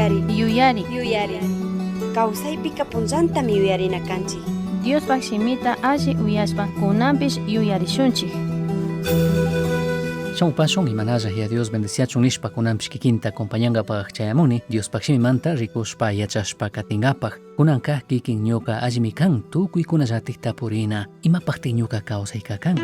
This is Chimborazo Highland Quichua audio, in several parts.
Yuyari. Yuyari. Yuyari. Kawsaypika punllantami yuyarina kanchik. Diospaj shimita alli uyashpa cunanpish yuyarishunchij. Shamupasun imanalla ya Dios bendeciachun nishpa kunanpish kikinta acompañangapaj chayamuni Diospaj shimimanta rikushpa yachashpa katingapaj. Kunanka kikin ñuka allimi kan tukuykunallatik tapurina imapajtik ñuka kawsayka kan.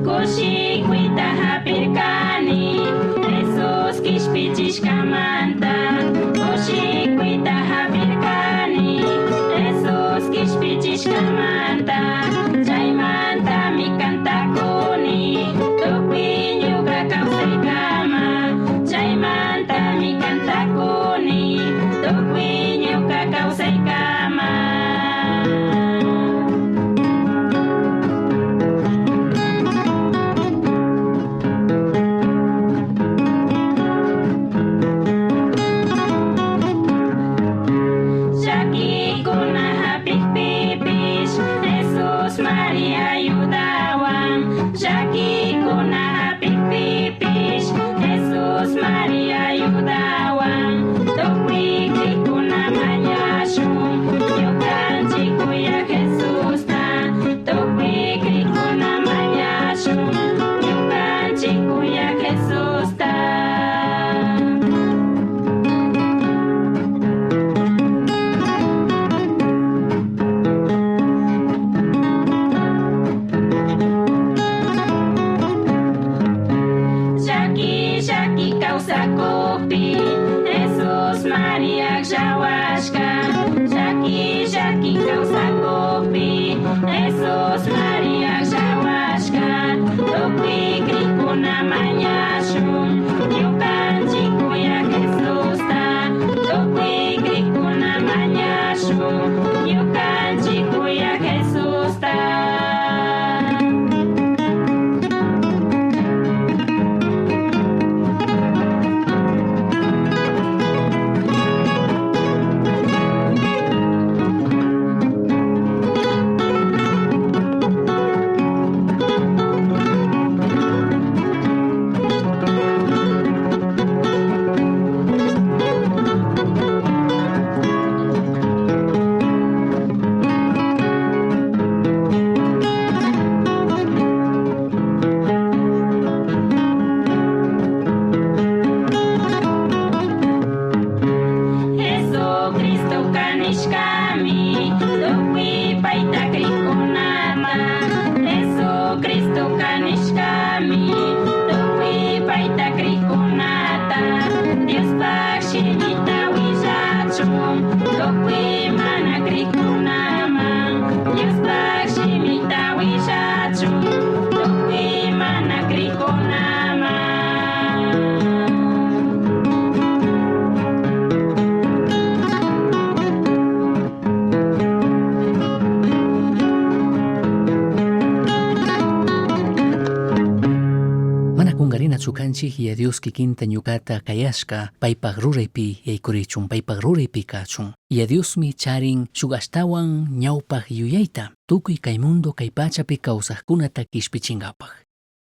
Cushicuita japircani, Jesús quishpichishcamanta. Cushicuita japircani, Jesús quishpichishcamanta. Chaimantami cantacuni, tucui ñuca kawsaykama. Chaimantami cantacuni, tucui ñuca kawsaykama. Llaquicuna japijpipish, Jesús María ayudawan. Llaquicuna japijpipish, Jesús María ayudawan. Tucui cricuna mañashun, ñucanchic cuya Jesusta. Tucui cricuna mañashun, ñucanchic cuya Jesusta. Llaqui, llaqui kawsakukpi, Jesús María llawashka. Llaqui, llaqui kawsakukpi, Jesús María llawashka. Tukuy crikuna mañashun, ñukanchik kuya Jesusta. Tukuy crikuna mañashun, ñukanchik kuya Jesusta. Jesucristo kanishkami, tukuy payta krikunata. Jesucristo kanishkami, tukuy payta krikunata. Diospaj shimita willachun, tukuy mana krikunaman. Diospaj shimita willachun, tukuy mana krikunaman. Mana kungarinachu kanchik ya Dios kikinta ñukata kayashka paypaj ruraypi yaykurichun, paypaj ruraypi kachun. Ya Diosmi charin shuk ashtawan ñawpaj yuyayta tukuy kay mundo kay pachapi kawsajkunata kishpichinkapaj.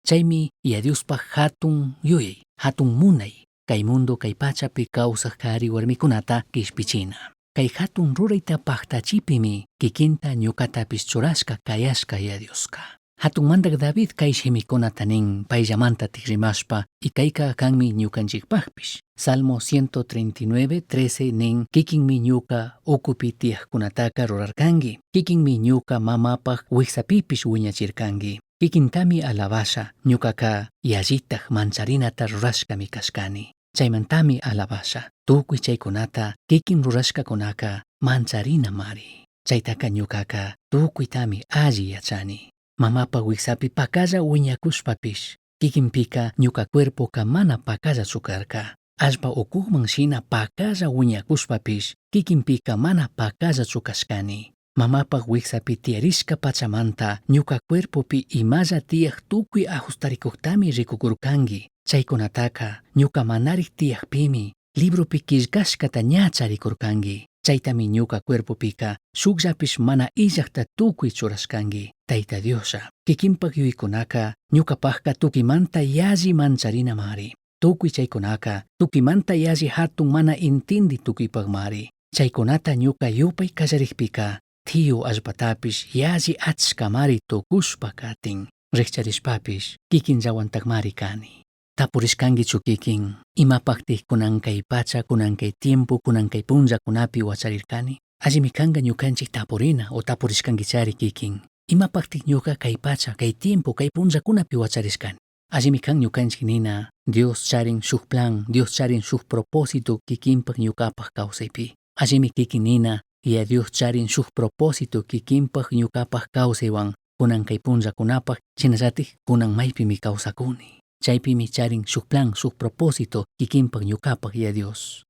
Chaymi ya Diospaj hatun yuyay, hatun munay kay mundo kay pachapi kawsaj kari warmikunata kishpichina. Kay hatun rurayta paktachipimi kikinta ñukatapish churashka kayashka ya Dioska. Hatun mandak David kay shimikunata nin payllamanta tikrimashpa y kayka kanmi ñukanchikpajpish. Salmo 139, 13 nin kikinmi ñuka ukupi tiyajkunataka rurarkanki, kikinmi ñuka mamapaj wiksapipish wiñachirkanki. Kikintami alabasha, ñukaka yallitaj mancharinata rurashkami kashkani. Chaymantami alabasha, tukuy chaykunata kikin rurashkakunaka mancharinamari. Chaytaka ñukaka tukuytami alli yachani. Mamapaj wiksapi pakalla wiñakushpapish, Kikinpika ñuka cuerpoka mana pakallachu karka. Allpa ukhuman shina pakalla wiñakushpapish kikinpika mana pakallachu kashkani. Mamapaj wiksapi tiyarishka pachamanta ñuka cuerpopi imalla tiyaj tukuy ajustarikujtami rikukurkanki. Chaykunataka ñuka manarik tiyajpimi libropi killkashkata ña charikurkanki. Chaytami ñuka cuerpopika shukllapish mana illajta tukuy churashkanki. Tayta Dioslla, kikinpak yuyaykunaka ñukapajka tukimanta yalli mancharinamari. Tukuy chaykunaka tukimanta yalli hatun mana intindi tukuypakmari. Chaykunata ñuka yupay kallarikpika thiyu allpatapish yalli achkamari tukushpa katin. Rikcharishpapish kikinllawantakmari kani. Tapurishkankichu kikin imapaktik kunan kay pacha, kunan kay tiempo, kunan kay punllakunapi wacharirkani. Allimi kanka ñukanchik tapurina o tapurishkankichari kikin. Imapaktik ñuka kay pacha, kay tiempo, kay punllakunapi wacharishkani. Allimi kan ñukanchik nina Dios charin shuk plan, Dios charin shuk propósito kikinpak ñukapak kawsaypi. Allimi kikin nina Yaya Dios charin shuk propósito kikinpak ñukapak kawsaywan kunan kay punllakunapak shinallatik kunan maypimi kawsakuni. Chaypimi charin shuk plan, shuk propósito kikinpak ñukapak Yaya Dios.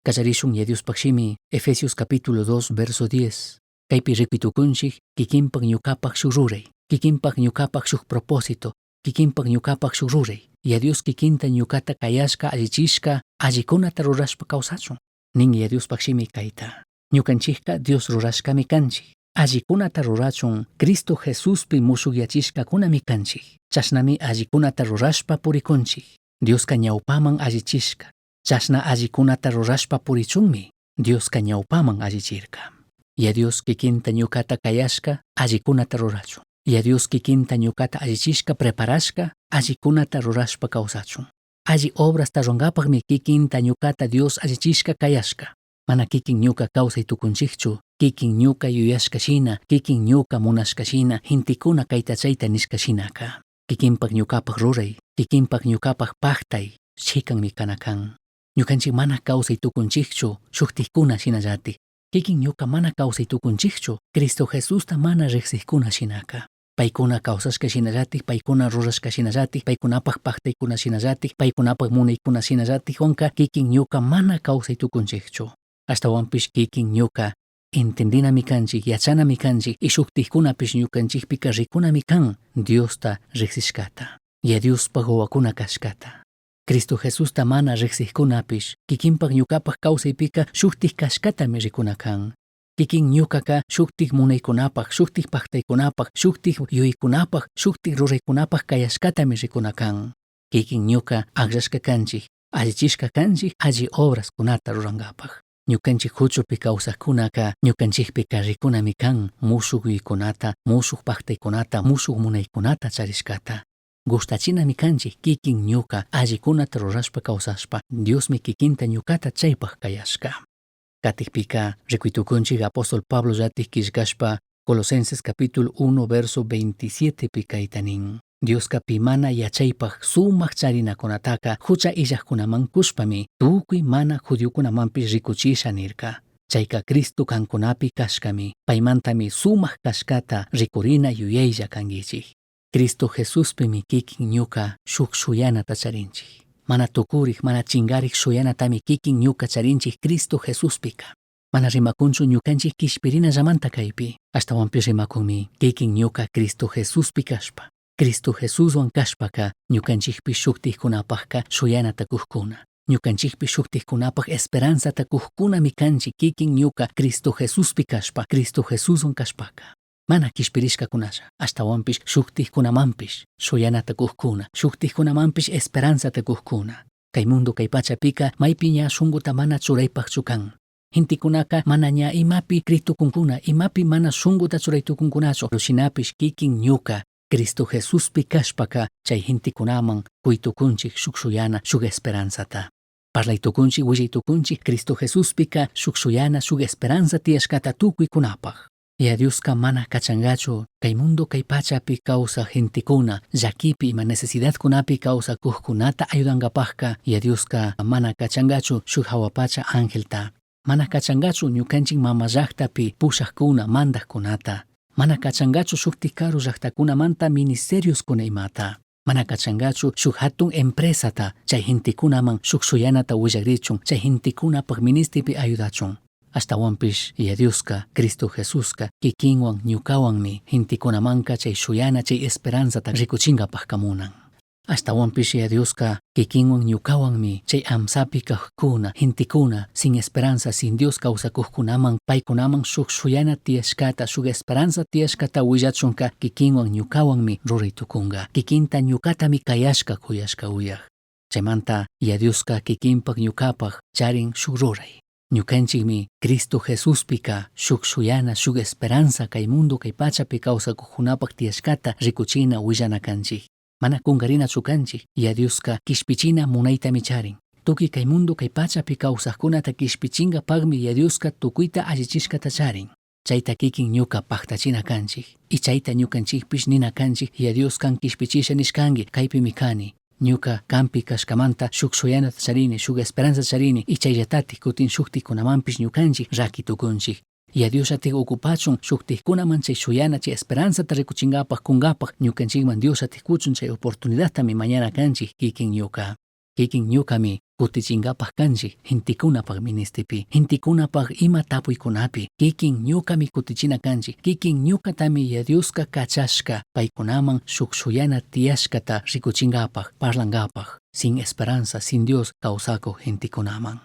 Kallarishun Yaya Diospak shimi Efesios capítulo 2 verso 10. Kaypi rikuytukunchik kikinpak ñukapak shuk ruray, kikinpak ñukapak shuk propósito, kikinpak ñukapak shuk ruray. Yaya Dios kikinta ñukata kayashka allichishka allikunata rurashpa kawsachun. Nin Yaya Diospak shimi kayta. Ñukanchikka Dios rurashkami kanchik. Allikunata rurachun Cristo Jesuspi mushukyachishkakunami kanchik. Chashnami allikunata rurashpa purikunchik. Dioska ñawpaman allichishka. Chashna allikunata rurashpa purichunmi Dioska ñawpaman allichirka. Yaya Dios kikinta ñukata kayashka allikunata rurachun. Yaya Dios kikinta ñukata allichishka preparashka allikunata rurashpa kawsachun. Alli obrasta rurankapakmi kikinta ñukata Dios allichishka kayashka. Mana kikin ñuka kawsay tukunchikchu, kikin ñuka yuyashka shina, kikin ñuka munashka shina, gentekuna kayta chayta nishka shinaka. Kikinpak ñukapak ruray, kikinpak ñukapak paktay, chikanmi kana kan. Ñukanchik mana kawsay tukunchikchu, shuktikkuna shinallatik. Kikin ñuka mana kawsay tukunchikchu, Cristo Jesusta mana riqsikkuna shinaka. Paykuna kawsashka shinallatik, paykuna rurashka shinallatik, paykunapak paktaykuna shinallatik, paykunapak munaykuna shinallatik, wanka kikin ñuka mana kawsay tukunchikchu. Ashtawanpish kikin ñuka entendinami kanchik, yachanami kanchik, y shuktikkunapish ñukanchikpika rikunami kan Diosta riqsishkata, Yaya Diospak wawakuna kashkata. Cristo Jesusta mana riqsikkunapish kikinpak ñukapak kawsaypika shuktik kashkatami rikuna kan. Kikin ñukaka shuktik munaykunapak, shuktik paktaykunapak, shuktik yuyaykunapak, shuktik ruraykunapak kayashkatami rikuna kan. Kikin ñuka akllashka kanchik, allichishka kanchik alli obraskunata rurankapak. Ñukanchik huchupi kawsakkunaka ñukanchikpika rikunami kan mushuk yuyaykunata, mushuk paktaykunata, mushuk munaykunata charishkata. Gustachinami kanchik kikin ñuka allikunata rurashpa kawsashpa, Diosmi kikinta ñukata chaypak kayashka. Katikpika rikuytukunchik apóstol Pablo llatik killkashpa Colosenses capítulo 1 verso 27 pi kayta nin. Dioska pi mana yachaypak sumak charinakunataka hucha illajkunaman kushpami tukuy mana judiokunamanpish rikuchisha nirka. Chayka Cristo kankunapi kashkami, paymantami sumak kashkata rikurina yuyaylla kankichik. Cristo Jesuspimi kikin ñuka shuk shuyanata charinchik. Mana tukurik, mana chingarik shuyanatami kikin ñuka charinchik Cristo Jesuspika. Mana rimakunchu ñukanchik kishpirinallamanta kaypi, ashtawanpish rimakunmi kikin ñuka Cristo Jesuspi kashpa. Cristo Jesuswan kashpaka ñukanchikpi shuktikkunapakka shuyanata kukkuna. Ñukanchikpi shuktikkunapak esperanzata kukkunami kanchik kikin ñuka Cristo Jesuspi kashpa, Cristo Jesuswan kashpaka. Mana kishpirishkakunalla, ashtawanpish shuktikkunamanpish shuyanata kukkuna, shuktikkunamanpish esperanzata kukkuna. Kay mundo kay pachapika maypi ña shunkuta mana churaypakchu kan. Gentekunaka mana ña imapi critukunkuna, imapi mana shunkuta churaytukunkunachu, shinapish kikin ñuka Cristo Jesuspi kashpaka chay gentekunaman kuytukunchik shuk shuyana, shuk esperanzata. Parlaytukunchik, willaytukunchik Cristo Jesuspika shuk shuyana, shuk esperanza tiyashkata tukuykunapak. Yaya Dioska mana kachangachu kay mundo kay pachapi kawsaj gentekuna llakipi ima necesidadkunapi kawsakukkunata ayudankapakka Yaya Dioska mana kachangachu shuk hawa pacha angelta. Mana kachangachu ñukanchik mama llaktapi pushakuna mandakkunata. Mana kachangachu shuktik karu llaktakunamanta ministerioskuna imata. Mana cachangachu shuk hatun empresata chay gentekunaman shuk shuyanata willagrichun, chay gentekunapaj ministipi ayudachun. Ashtawanpish Yaya Dioska, Cristo Jesuska, kikinwan ñukawanmi gentekunamanka chay shuyana chay esperanzata rikuchinkapajka munan. Ashtawanpish Yaya Dioska kikinwan ñukawanmi chay amsapi kajkuna, gentekuna, sin esperanza, sin Dios kawsakujkunaman, paykunaman shuk shuyana tiyashkata, shuk esperanza tiyashkata willachunka kikinwan ñukawanmi ruray tukunka. Kikinta ñukatami kayashka kuyashka uyaj. Chaymanta Yaya Dioska kikinpak ñukapak charin shuk ruray. Ñukanchikmi Cristo Jesuspika shuk shuyana, shuk esperanza kay mundo kay pachapi kawsakujkunapak tiyashkata rikuchina willana kanchik. Mana kunkarinachu kanchik, Yaya Dioska kishpichina munaytami charin. Tukuy kay mundo kay pachapi kawsajkunata kishpichinkapakmi Yaya Dioska tukuyta allichishkata charin. Chayta kikin ñuka paktachina kanchik. Y chayta ñukanchikpish nina kanchik, Yaya Dios kan kishpichisha nishkanki, kaypimi kani. Ñuka kanpi kashkamanta shuk shuyanata charini, shuk esperanza charini, y chayllatatik kutin shuktikkunamanpish ñukanchik raki tukunchik. Yaya Diosllatik ocupachun shuktikkunaman chay shuyana chay esperanzata rikuchinkapak kunkapak ñukanchikman Diosllatik kuchun chay oportunidadtami mañana kanchik kikin ñuka. Kikin ñukami kutichinkapak kanchik gentekunapak ministipi, gentekunapak ima tapuykunapi, kikin ñukami kutichina kanchik, kikin ñukatami Yaya Dioska kachashka paykunaman shuk shuyana tiyashkata rikuchinkapak, parlankapak, sin esperanza, sin Dios kawsakuk gentekunaman.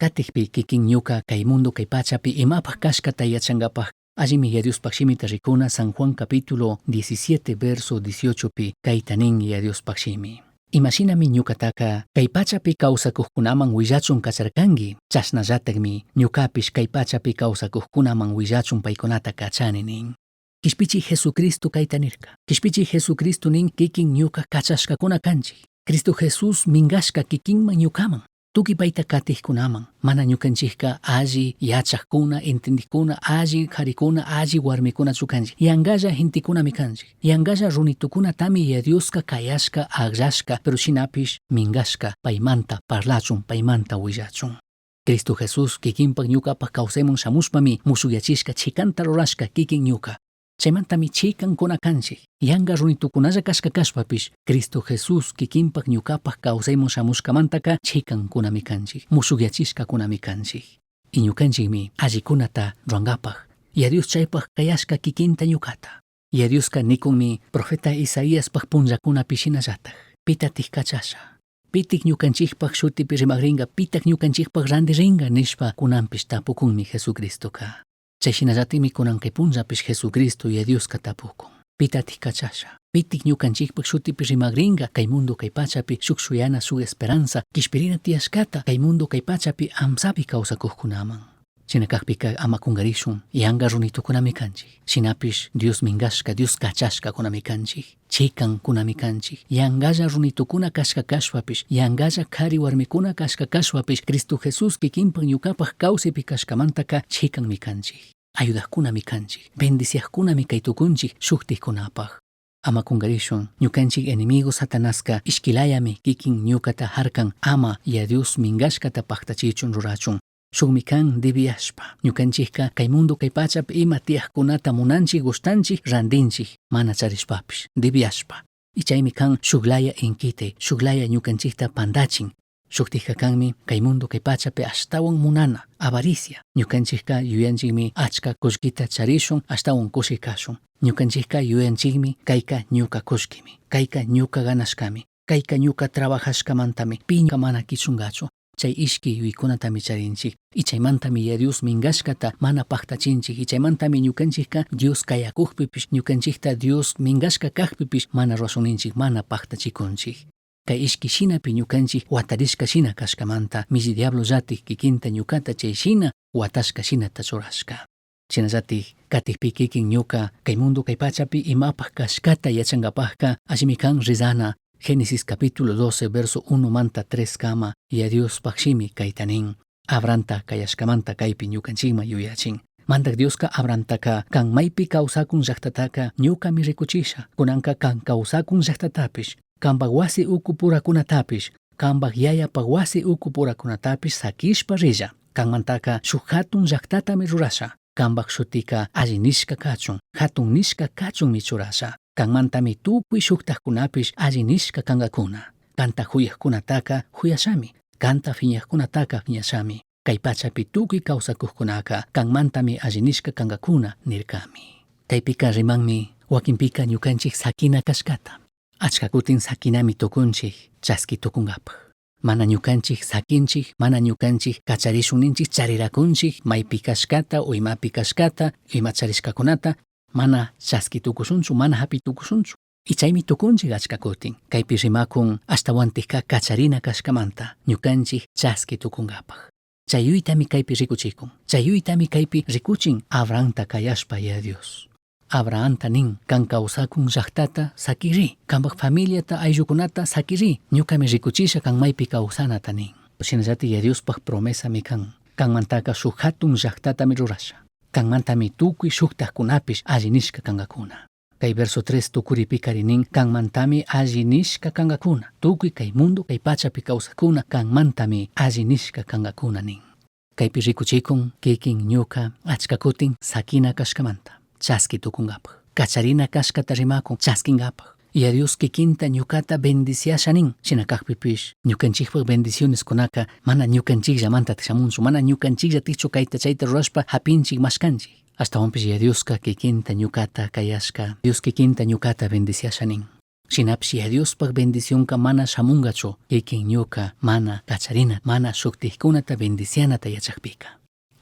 Katikpi kikin ñuka kay mundo kay pachapi imapak kashkata yachankapak allimi Yaya Diospak shimita rikuna San Juan capítulo 17 verso 18 pi kayta nin Yaya Diospak shimi. Imashinami ñukataka kay pachapi kawsakukkunaman willachun kacharkanki, chashnallatakmi ñukapish kay pachapi kawsakukkunaman willachun paykunata kachani nin. Kishpichi Jesucristo kayta nirka. Kishpichi Jesucristo nin kikin ñuka kachashkakuna kanchik. Cristo Jesús minkashka kikinman ñukaman. Tukuy payta katijkunaman, mana ñukanchikka alli yachajkuna, entendijkuna, alli karikuna, alli warmikunachu kanchik. Yankalla gentekunami kanchik. Yankalla runitukunatami Yaya Dioska kayashka, akllashka, pero shinapish minkashka paymanta parlachun, paymanta willachun. Cristo Jesús kikinpak ñukapak kawsayman shamushpami mushuyachishka chikanta rurashka kikin ñuka. Chaymantami chikankuna kanchik. Yanka runitukunalla kashka kashpapish Cristo Jesús kikinpak ñukapak kawsayman shamushkamantaka chikankunami kanchik, mushukyachishkakunami kanchik. Y ñukanchikmi allikunata rurankapak. Yaya Dios chaypak kayashka kikinta ñukata. Yaya Dioska nikunmi profeta Isaíaspak punllakunapi shinallatak. Pitatik kachasha. Pitik ñukanchikpak shutipi rimakrinka, pitak ñukanchikpak ranti rinka nishpa kunanpish tapukunmi Jesucristoka. Chay shinallatikmi kunan kay punllapish Jesucristo Yaya Dioska tapukun. Pitatik kachasha. Pitik ñukanchikpak shutipi rimakrinka kay mundo kay pachapi shuk shuyana shuk esperanza kishpirina tiyashkata kay mundo kay pachapi amsapi kawsakukkunaman. Shina kakpika ama kunkarishun, yanka runitukunami kanchik. Shinapish Dios minkashka, Dios kachashkakunami kanchik. Chikankunami kanchik. Yankalla runitukuna kashka kashpapish, yankalla kari warmikuna kashka kashpapish, Cristo Jesús kikinpak ñukapak kawsaypi kashkamantaka chikanmi kanchik. Ayudajkunami kanchik, bendiciajkunami kay tukunchik shuktikkunapak. Ama kunkarishun, ñukanchik enemigo Satanaska ishkilayami kikin ñukata harkan ama Yaya Dios minkashkata paktachichun rurachun. Shukmi kan dibiashpa. Ñukanchikka kay mundo kay pachapi ima tiyajkunata munanchik, gustanchik, rantinchik, mana charishpapish, dibiashpa. Y chaymi kan shuklaya inkite, shuklaya ñukanchikta pantachin. Shuktikka kanmi kay mundo kay pachapi ashtawan munana, avaricia. Ñukanchikka yuyanchikmi achka kullkita charishun, ashtawan kushi kashun. Ñukanchikka yuyanchikmi kayka ñuka kullkimi, kayka ñuka ganashkami, kayka ñuka trabajashkamantami, pi mana kichunkachu. Chay ishki yuyaykunatami charinchik. Y chaymantami Yaya Dios minkashkata mana paktachinchik. Y chaymantami ñukanchikka Dios kayakukpipish, ñukanchikta Dios minkashka kakpipish mana rurashuninchik, mana paktachikunchik. Kay ishki shinapi ñukanchik watarishka shina kashkamanta, milli diablo llatik kikinta ñukata chay shina watashka shinata churashka. Shinallatik katikpi kikin ñuka kay mundo kay pachapi imapak kashkata yachankapakka allimi kan rezana Génesis capítulo 12 verso 1 manta 3 kama Yaya Diospak shimi kayta nin. Abrahamta kayashkamanta kaypi ñukanchikman yuyachin. Mandak Dioska Abrahamtaka kan maypi kawsakun llaktataka ñukami rikuchisha. Kunanka kan kawsakun llaktatapish, kanpak wasi uku purakunatapish, kanpak yayapak wasi uku purakunatapish sakishpa rilla. Kanmantaka shuk hatun llaktatami rurasha. Kanpak shutika alli nishka kachun, hatun nishka kachunmi churasha. Canmantami tucui shujtajcunapish alli nishca cangacuna. Canta juyajcunataca juyashami, canta fiñajcunataca fiñashami. Cai pachapi tucui causacujcunaca canmantami alli nishca cangacuna nircami. Caipica rimanmi huaquinpica ñucanchij saquina cashcata. Achca cutin saquinami tucunchij chasqui tucungapaj. Mana ñucanchij saquinchij, mana ñucanchij cacharishun ninchij chariracunchij maipi cashcata o imapi cashcata, ima charishcacunata, mana chasqui tucushunchu, mana hapi tucushunchu. Y chaymi tucunchik achka kutin. Kaypi rimakun ashtawantikka kacharina kashkamanta ñukanchik chaski tukunkapaj. Chayuytami kaypi rikuchikun. Chayuytami kaypi rikuchin Abrahamta kayashpa ya Dios. Abrahamta nin, kan kawsakun llaqtata sakiri, kanpak familiata ayllukunata sakiri, ñukami rikuchisha kan maypi kawsanata nin. Shinallatik ya Diospaj promesami kan. Kanmantaka shuk hatun llaqtatami rurasha. Kanmantami tukuy shuktajkunapish alli nishka kankakuna. Kay verso 3 tukuripika nin kanmantami alli nishka kankakuna. Tukuy kay mundo kay pachapi kawsakuna kanmantami alli nishka kankakuna nin. Kaypi rikuchikun kikin ñuka achka kutin sakina kashkamanta chaski tukunkapaj. Kacharina kashkata rimakun chaskinkapaj. Yaya Dios kikinta ñukata bendiciasha nin. Shina kakpipish ñukanchikpak bendiciones kunaka mana ñukanchikllamanta shamunchu, mana ñukanchikllatikchu kayta chayta rurashpa hapinchik mashkanchik. Ashtawanpish Yaya Dioska kikinta ñukata kayashka, Dios kikinta ñukata bendiciasha nin. Shinapish Yaya Diospaj bendicionka mana shamunkachu kikin ñuka mana kacharina, mana shuktikkunata bendicianata yachakpika.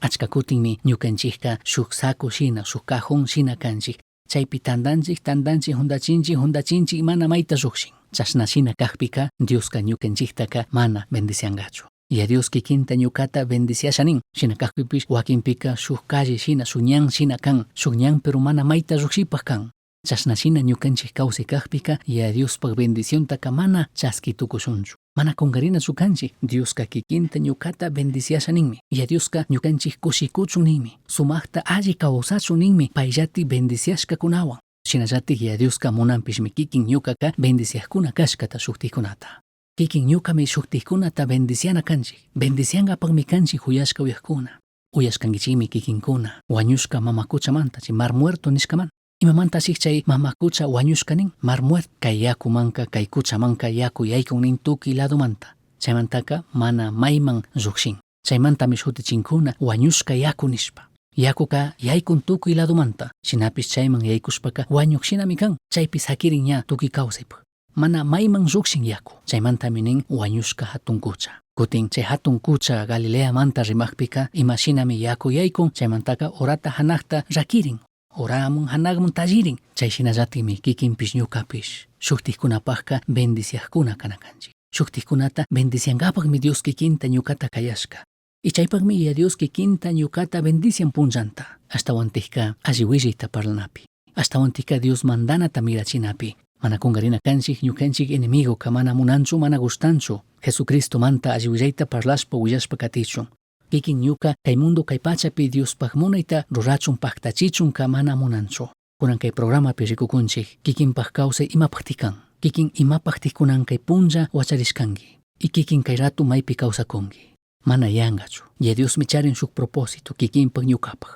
Achka kutinmi ñukanchikka shuk saco shina, shuk cajón shina kanchik. Chaypi tandanchik, tandanchik, juntachinchik, juntachinchik, mana mayta llukshin. Chashna shina kakpika Dioska ñukanchiktaka mana bendiciankachu. Yaya Dios kikinta ñukata bendiciasha nin. Shina kakpipish wakinpika shuk calle shina, shuk ñan shina kan, shuk ñan pero mana mayta llukshipaj kan. Chashna shina ñukanchik kawsay kakpika Yaya Diospaj bendiciontaka mana chaski tukushunchu. Mana kunkarinachu kanchik, Dioska kikinta ñukata bendiciasha ninmi. Yaya Dioska ñukanchik kushikuchun ninmi. Sumakta alli kawsachun ninmi payllati bendiciashkakunawan. Shinallatik Yaya Dioska munanpishmi kikin ñukaka bendiciajkuna kashkata shuktikkunata. Kikin ñukami shuktikkunata bendiciana kanchik. Bendiciankapakmi kanchik juyashka uyajkuna. Uyashkankichikmi kikinkuna wañushka mama kuchamanta, chay Mar Muerto nishkamanta. Imamantashi chay mama kucha wañushka nin? Mar Muerto. Kay yakumanka, kay kuchamanka yaku yaykun nin tukuy ladomanta. Chaymantaka mana mayman llukshin. Chaymantami shutichinkuna wañushka yaku nishpa. Yakuka yaykun tukuy ladomanta. Shinapish chayman yaykushpaka wañuk shinami kan. Chaypi sakirin ña tukuy kawsaypaj. Mana mayman llukshin yaku. Chaymantami nin wañushka hatun kucha. Kutin chay hatun kucha Galileamanta rimakpika imashinami yaku yaykun chaymantaka urata hanakta rakirin. Uramun hanakmun tallirin. Chay shinallatikmi kikinpish ñukapish shuktikkunapakka bendiciajkuna kana kanchik. Shuktikkunata bendiciankapakmi Dios kikinta ñukata kayashka. Y chaypakmi Yaya Dios kikinta ñukata bendician punllanta. Ashtawantikka alli willayta parlanapi. Ashtawantikka Dios mandanata mirachinapi. Mana kunkarina kanchik ñukanchik enemigoka mana munanchu mana gustanchu. Jesucristo manta alli willayta parlashpa willashpa katichun. Kikin ñuka kay mundo kay pachapi Diospaj munayta rurachun paktachichunka mana munanchu. Kunan kay programapi rikukunchik kikinpaj kawsay imapakti kan. Kikin imapakti kunan kay punlla wacharishkanki. Y kikin kay ratu maypi kawsakunki. Mana yankachu. Yaya Diosmi charin shuk propósito kikinpaj ñukapaj.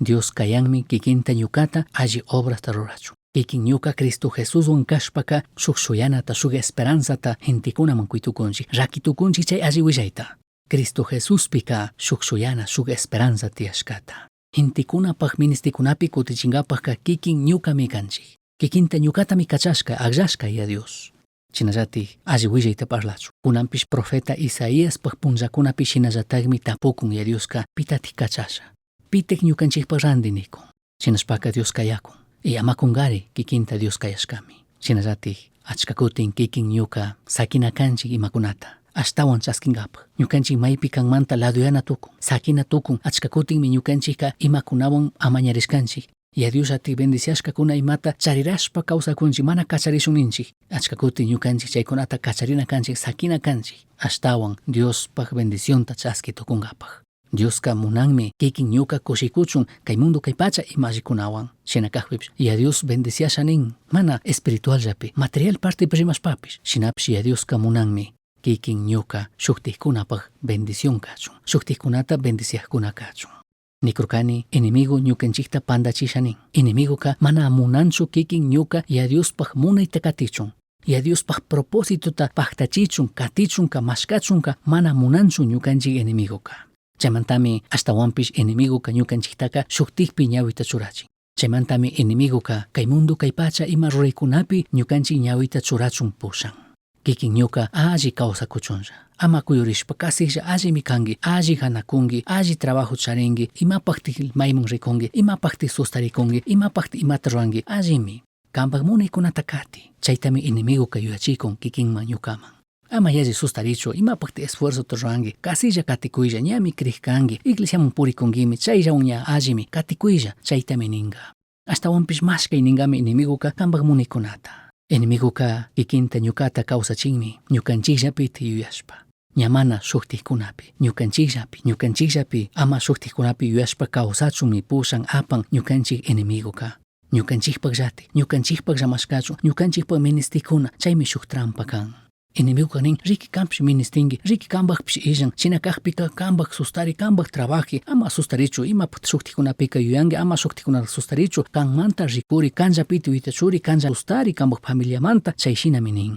Dios kayanmi kikinta ñukata alli obrasta rurachun. Kikin ñuka Cristo Jesuswan kashpaka shuk shuyanata, shuk esperanzata gentekunaman kuytukunchik, rakitukunchik chay alli willayta. Cristo Jesuspika shuk shuyana, shuk esperanza tiyashkata. Gentekunapaj ministikunapi kutichinkapajka kikin ñukami kanchik. Kikinta ñukatami kachashka, akllashka Yaya Dios. Shinallatik alli willayta parlachun. Kunanpish profeta Isaíaspaj punllakunapi shinallatakmi tapukun Yaya Dioska pitatik kachasha. Pitik ñukanchikpak ranti nikun. Shinashpaka Dios kayakun. Y ama kunkari kikinta Dios kayashkami. Shinallatik achka kutin kikin ñuka sakina kanchik imakunata. Ashtawan chaskinkapaj. Ñukanchik maypi kanmanta laduyana tukun. Sakina tukun. Achka kutinmi ñukanchikka imakunawan amañarishkanchik. Yaya Dios llatik bendiciashkakuna imata charirashpa kawsakunchik mana kacharishun ninchik. Achka kutin ñukanchik chaykunata kacharina kanchik, sakina kanchik. Ashtawan Diospaj bendicionta chaski tukunkapaj. Dioska munanmi kikin ñuka kushikuchun kay mundo kay pacha ima allikunawan. Shina kakpipish Yaya Dios bendiciasha nin mana espiritualllapi, material partepi rimashpapish. Shinapish Yaya Dioska munanmi kikin ñuka shuktikkunapaj bendición kachun, shuktikkunata bendiciajkuna kachun. Nikurkani enemigo ñukanchikta pandachisha nin. Enemigoka mana munanchu kikin ñuka Yaya Diospaj munayta katichun. Yaya Diospaj propósitota paktachichun, katichunka, mashkachunka mana munanchu ñukanchik enemigoka. Chaymantami ashtawanpish enemigoka ñukanchiktaka shuktikpi ñawita churachin. Chaymantami enemigoka kay mundo kay pacha ima ruraykunapi ñukanchik ñawita churachun pushan. Kikin ñuka alli kawsakuchunlla. Ama kuyurishpa kasiklla allimi kanki, alli ganakunki, alli trabajo charinki, imapaktik mayman rikunki, imapaktik sustarikunki, imapaktik imata ruranki, allimi. Kampak munaykunata kati. Chaytami enemigoka yuyachikun kikinman ñukaman. Ama yalli sustarichu, imapaktik esfuerzota ruranki, kasilla katikuylla, ñami krishkanki, iglesiaman purikunkimi, chayllawan ña allimi, katikuylla, chaytami ninka. Ashtawanpish mashkay ninkami enemigoka kampak munaykunata. Enemigoka kikinta ñukata kawsachinmi, ñukanchikllapi yuyashpa. Ña mana shuktikkunapi, ñukanchikllapi, ñukanchikllapi ama shuktikkunapi yuyashpa kawsachunmi pushan apan ñukanchik enemigoka. Ñukanchikpakllati, ñukanchikpak llamashkachun, ñukanchikpak ministikuna, chaymi shuk trampa kan. Enemigoka nin, riki kanpish ministinki, riki kanpakpish illan, shina kakpika kanpak sustari, kanpak trabaji, ama sustarichu, imapak shuktikkunapika yuyanki, ama shuktikkunata sustarichu, kanmanta rikuri, kanllapiti uytachuri, kanlla sustari kanpak familiamanta, chay shinami nin.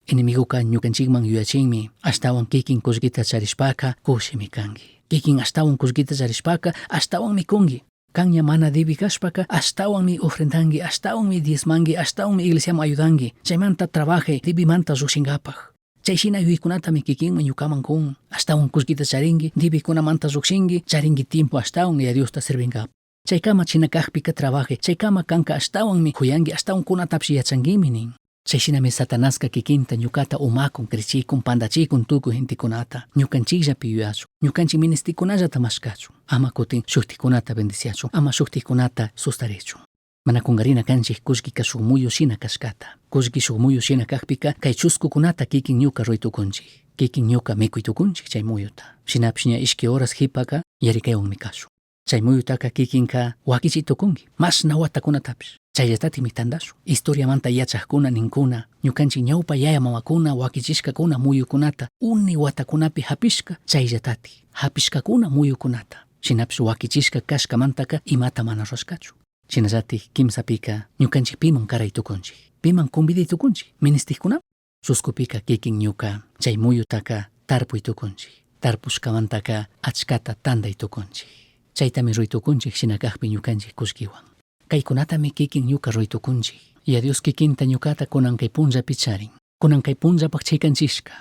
Enemigoka ñukanchikman yuyachinmi, ashtawan kikin kullkita charishpaka kushimi kanki. Kikin ashtawan kullkita charishpaka ashtawanmi mikunki. Kanña mana debi kashpaka ashtawanmi ofrendanki, ashtawanmi diezmanki, ashtawanmi iglesiaman ayudanki. Chaymanta trabajay, debimanta llukshinkapak. Chay shina yuyaykunatami kikinman ñukaman kun. Ashtawan kullkita charinki, debikunamanta llukshinki, charinki tiempo ashtawan Yaya Diosta sirvinkapak. Chaykama china kakpika trabajay, chaykama kanka ashtawanmi kuyanki, ashtawan kunatapish yachankimi nin. Chay shinami Satanaska kikinta ñukata umakun, krichikun, pandachikun tukuy gentekunata. Ñukanchikllapi yuyachun, ñukanchik ministikunallata mashkachun. Ama kutin shuktikunata bendiciachun, ama shuktikunata sustarichun. Mana kunkarina kanchik kullkika shuk muyu shina kashkata. Kullki shuk muyu shina kakpika kay chuskukunata kikin ñuka ruray tukunchik. Kikin ñuka mikuy tukunchik chay muyuta. Shinapish ña ishki horas hipaka yarikaywanmi kashun. Chay muyutaka kikinka wakichi tukunki, mashna watakunatapish. Chayllatatimi tandashun. Historiamanta yachakuna ninkuna, ñukanchik ñawpa yaya mamakuna wakichishkakuna muyukunata uni watakunapi hapishka chayllatati, hapishkakuna muyukunata. Shinapish wakichishka kashkamantaka imata mana rurashkachu. Shinallatik kimsapika ñukanchik piman karay tukunchik, piman conviday tukunchik, ministikkunaman. Chuskupika kikin ñuka chay muyutaka tarpuy tukunchik, tarpushkamantaka achkata tanday tukunchik. Chaytami ruray tukunchik shina kakpi ñukanchik kullkiwan. Kaykunatami kikin ñuka ruray tukunchik. Yaya Dios kikinta ñukata kunan kay punllapi charin. Kunan kay punllapak chaykanchishka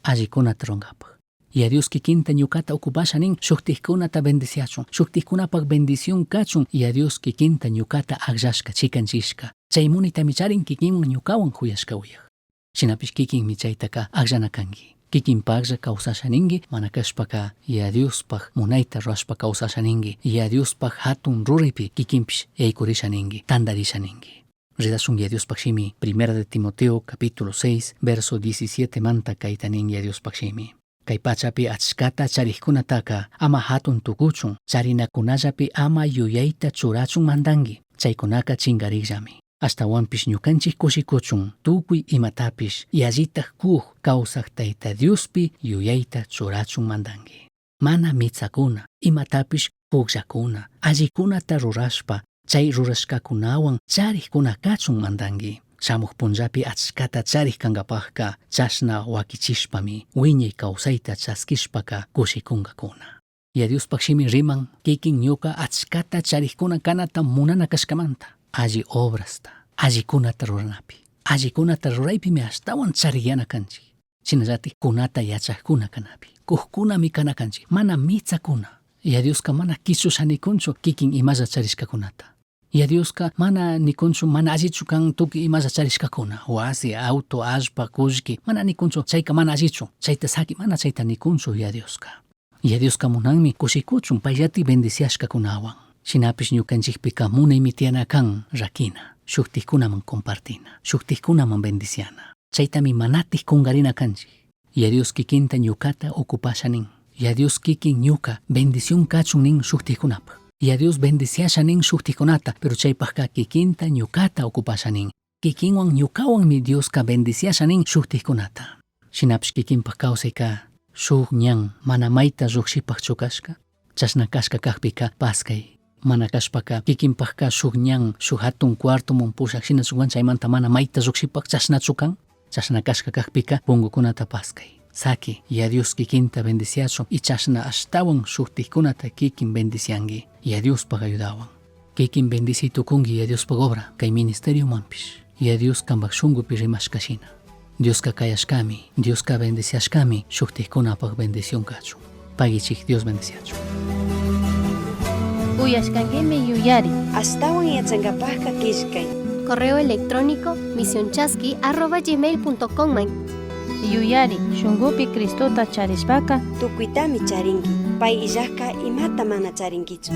allikunata rurankapak. Yaya Dios kikinta ñukata ocupasha nin shuktikkunata bendiciachun, shuktikkunapak bendición kachun. Yaya Dios kikinta ñukata akllashka chikanchishka. Chay munaytami charin kikinwan ñukawan kuyashka uyak. Shinapish kikinmi chaytaka akllana kanki. Kikinpaklla kawsasha ninki, mana kashpaka Yaya Diospaj munayta rurashpa kawsasha ninki, Yaya Diospaj hatun ruraypi kikinpish yaykurisha ninki, tantarisha ninki. Ridashun Yaya Diospaj shimi, Primera de Timoteo capítulo 6, verso 17 manta kayta nin Yaya Diospaj shimi. Kay pachapi achkata charikkunataka ama hatun tukuchun, charinakunallapi ama yuyayta churachun mandanki, chaykunaka chinkarikllami. Ashtawanpish ñukanchik kushikuchun, tukuy imatapish yallitaj kuj kawsak Tayta Diospi yuyayta churachun mandanki. Mana mitsakuna, imatapish pukllakuna, allikunata rurashpa, chay rurashkakunawan charikkuna kachun mandanki. Shamuj punllapi achkata charik kankapakka chashna wakichishpami wiñay kawsayta chaskishpaka kushikunkakuna. Yaya Diospaj shimi riman kikin ñuka achkata charikkuna kanata munana kashkamanta, alli obrasta, allikunata ruranapi. Allikunata ruraypimi ashtawan chariyana kanchik. Shinallatik kunata yachakkuna kanapi. Kujkunami kana kanchik, mana mitsakuna. Yaya Dioska mana kichusha nikunchu kikin imalla charishkakunata. Yaya Dioska mana nikunchu, mana allichu kan tukuy imalla charishkakuna. Wasi, auto, allpa, kullki, mana nikunchu, chayka mana allichu, chayta saki, mana chayta nikunchu Yaya Dioska. Yaya Dioska munanmi kushikuchun payllati bendiciashkakunawan. Shinapish ñukanchikpika munaymi tiyana kan rakina, shuktikkunaman compartina, shuktikkunaman bendiciana. Chaytami manatik kunkarina kanchik. Yaya Dios kikinta ñukata ocupasha nin. Yaya Dios kikin ñuka bendición kachun nin shuktikkunapak. Yaya Dios bendiciasha nin shuktikkunata, pero chaypakka kikinta ñukata ocupasha nin. Kikinwan ñukawanmi Dioska bendiciasha nin shuktikkunata. Shinapish kikinpak kawsayka shuk ñan mana mayta llukshipakchu kashka. Chashna kashka kakpika paskay. Mana kashpaka kikinpakka shuk ñan, shuk hatun cuartomun pushak shinachu kan, chaymanta mana mayta llukshipak chashnachu kan. Chashna kashka kakpika pungukunata paskay. Saki, Yaya Dios kikinta bendiciachun y chashna ashtawan shuktikkunata kikin bendicianki. Yaya Diospak ayudawan. Kikin bendici tukunki Yaya Diospak obra kay ministeriomanpish. Yaya Dios kanpak shunkupi rimashka shina. Dioska kayashkami, Dioska bendiciashkami shuktikkunapak bendición kachun. Pagichik Dios bendiciachun. Uyashkankimi yuyari. Ashtawan yachankapajka killkay. Correo electrónico misionchasqui@gmail.com man. Yuyari, shunkupi Cristota charishpaka Tukuytami charinki. Pay illajka imata mana charinkichu.